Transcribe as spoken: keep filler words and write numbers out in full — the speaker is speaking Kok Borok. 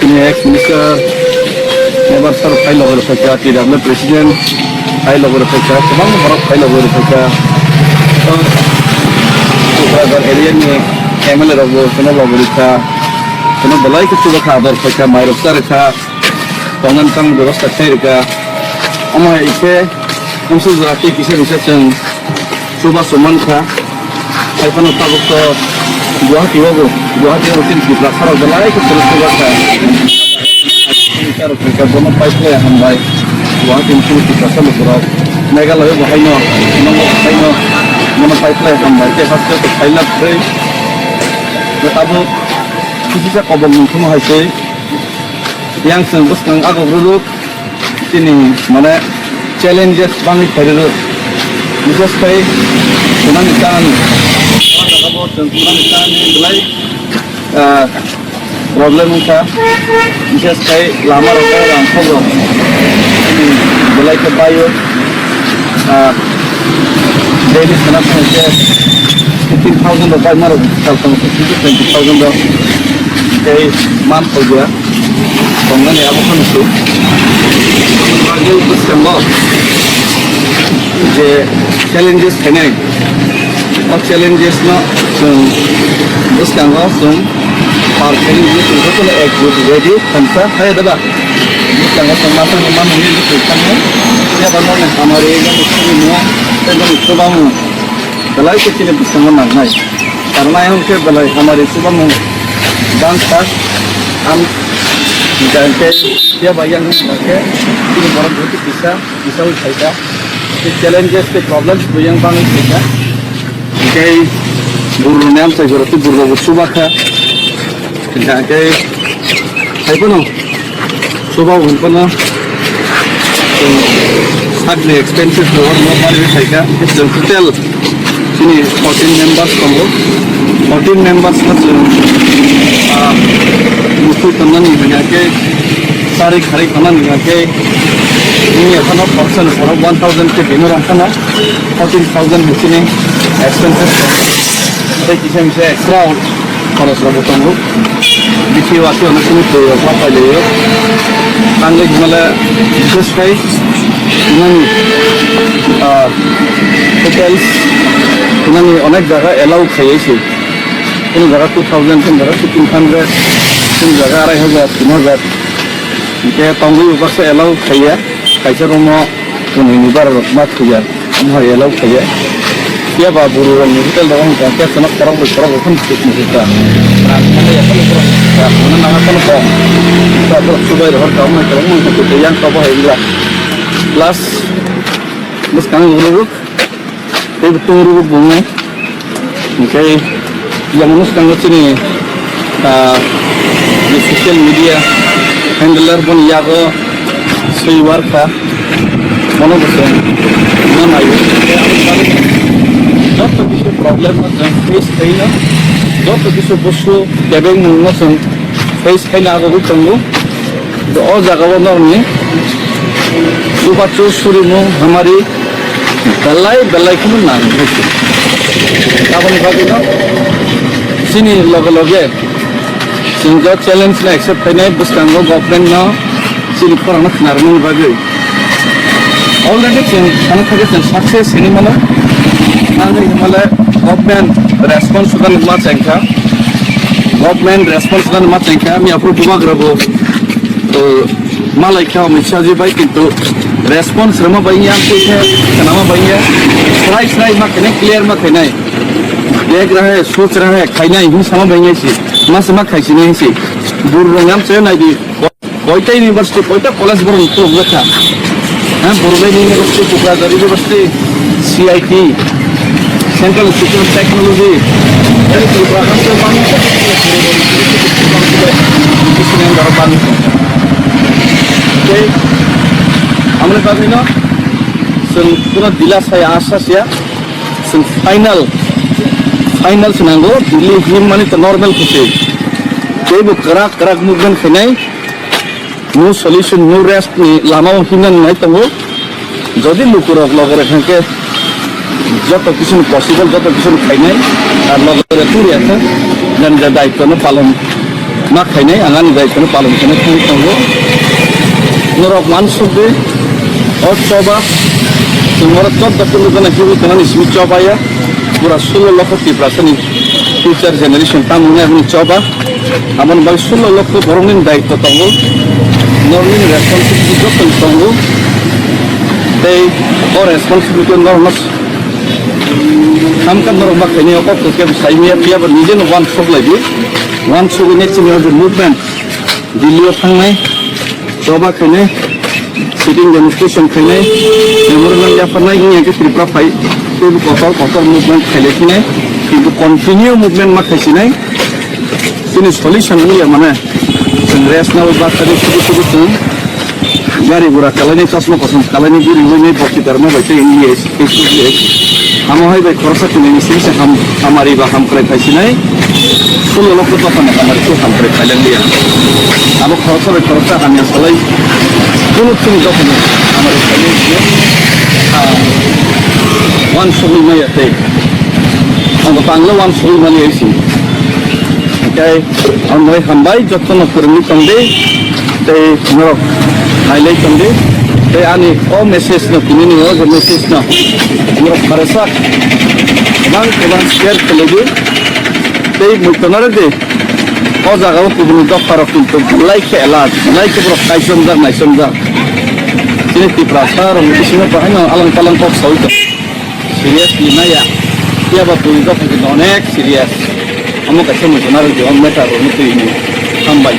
Chini ex minister, member sir phai logi rwphaikha, T W president phai logi rwphaikha, kwbangma borok phai logi rwphaikha. Kokrajhar area ni M L A rok bo chwngno logi rwkha, chwngno belai khe chuba kha, ador khaikha, mai rok cha rwkha, tongnani tangni bebosta khai rwkha. Omo hai khe Amsuk jora tei kisa kisa chwng chubachu mankha. Haiphano tabuk to Guwahati o bo, Guwahati o chini Tiprasa rok belai khe chwng chuba kha. Chini charwk khe bono paiphlai hambai. Guwahati ni chini Tiprasa lukurok Meghalaya bo haino, Shillong bo haino, bono paiphlai hambai. Tei haste to phaila phrwi. Tabuk kisa kobok nungkhumu hai se. Yang chwng bwskang agok rwrwk. Chini mane challenges bangwi phairwrwk. Bises khai khwnani chan. O jaga bo chwng khwnani chan belai, ah, problem wngkha. Bises khai lama rok rang khobro. Chini belai khe baio. Ah, daily sana sana khe fifteen thousand rok bai maro sal tong twenty thousand rok. Tei man khobya. Tongnani abo phano se. Bagwi bwskango je challenges khainai, o challenges no chwng bwskango chwng par challenges chwng jotono ek group ready khamsa hai da ba. Bwskango chwng masa ni manwi bwswk tangwi. Yaba nokni hamari, nokni simi nung, tei nokni chubamu. Belai khe chini bwskango nangnai. Karnai hwn khe belai hamari chubamung bangkha. Ang hwnkha hwnkhe phiya bai yang hwnkha khe chini borok buti kisa, kisa ui phaikha. Tei challenges tei problems bo yang bangwi phaikha. Hwnkhe buruni amchai jora tei burbo bo chubakha. Hwnkha hwnkhe hai phano. Chuba hwn phano, chwng sakni expenses bo hwnwi phaikha. Chwng total chini fourteen members tongo. Fourteen members no chwng, ah, mukhung tonnani hwnkha khe, chari kharwi tonnani hwnkha khe, nini ekhano khoroksa ni borok one thousand khe bini rang phano fourteen thousand ni chini expenses tongo. Tei kisa misa extra Khorosrokbo tongo. Bithi wati ono chini twi rok ma pailaiyo. Tangwi hwnmale bises khai nani, ah, hotels nani onek jaga allow khaiya se. Kunu jaga two thousand, kunu jaga fifteen hundred, kunu jaga arai hajar, tin hajar. Hwnkhe tongwi bo baksa allow khaiya. Kaisa room o Kwnwi ni bara rok ma thuya, omo hai allow khaiya. Phiya ba buru rok ni hotel rok wngkha khe chwng khorok bai khorok rok phano thik ni hika. Rang thangwi ya phano borok ya phano nang phano kok. Ba borok chubai rok kha omo hai khe omo hai khe yang tobo hai wngla. Plus bwskang rok rok tei bo tung rok bo wngnai. Hwnkhe yang mwskango chini, ah, je social media handler boni yago swi warkha, bono bo chwng ma naio. Joto kisu problem no chwng face khaino, joto kisu busu kebengmung no chwng face khaino agogwi tongo. O jaga o norni chubachu surimung hamari belai belai kheno nang. Aboni bagwi no chini loge loge chwng jo challenge no accept khainai bwskango government no chini khorang no khna rwmani bagwi. Already chwng sana thangkhe chwng success hinwi mano. Nangwi hwnmale government response sudan ma chengkha. Government response sudan ma chengkha. Miya phuru bubagra bo, uh, malai kha Amit Shah ji bai, kintu response rwma bai ya, khe khe khnama bai ya. Srai srai ma khainai, clear ma khainai. Dek rahe, soch rahe, khainai, hin sama bai ya si. Ma se ma khai si nai si. Bur rong yam se nai di. Koita university, koita college borok ni khulumjak kha. Ha, Borobel University, Kokrajhar University, C I T, Central Institute of Technology, tei Tripura Council bangwi khe bangwi tongkha. Tei amoni bagwino chwng bono dila saya, asa saya, chwng final, final se nango, Delhi himani to normal khusi. Teibo kwrak kwrak movement khainai, no solution, no rest ni lama o himna nai tongo. Jodi lukurok logere thangkhe joto kisu ni possible, joto kisu ni khainai, ar logere turiya thang, jan ja daitwa no palon Ma khainai, ang ani daitwno palon khainai thangwi tongo. Norok uansukdi, o choba, chwng oro chobda kunu gana hiwi tongmani simi chobaya. Pura sulo lokho Tiprasani future generation tamo wngnai aboni choba. Aboni bagwi sulo lokho borokni daitw tongo. Norokni responsibility joto tongo. Tei o responsibility norokno hamkha norok ma khainai o kok khe saimaya phiya bo nijeno uansuk laibi. Uansugwi next ni o je movement Delhi o thangnai, choba khainai, sitting demonstration khainai, memorandum yapharnai wngya khe Tripura phai teibo kotor kotor movement khailai phinai, kintu continue movement ma khaisinai, chini solution wngya mane, chwng rest nawi bus sadi sudu sudu chwng gari gura kalainai, chosma kosom kalainai, guri winai, boki darma bai tei wngya. Amo hai bai khoroksa tini ni simi se ham, hamari ba hamkrai phai sinai. Sulo lokho dophani hamari khe hamkrai phai langliya. Abo khoroksa bai khoroksa hamya salai. Kunu chini dophani hamari phai langliya. Ah, uansugwi maya tei. Ang bangla uansugwi mani isi. Tei ang moi hambai jotono kwrwngwi tongdi. Tei norok nailai tongdi. Tei ani o message no, tini ni o je message no norok pharesa kwbang kwbang share khlaiwi tei muitonare di. O jaga o kubuni dopha rok kintu belai khe alert, belai khe borok kaichomjak, naichomjak. Chini Tiprasa rok ni bisingo bahaino alang palang kok saui tong. Serious ni maya. Phiya ba twi dopha kintu onek serious. Omo kaisa muitonare di o matter rok ni twi ni. Hambai.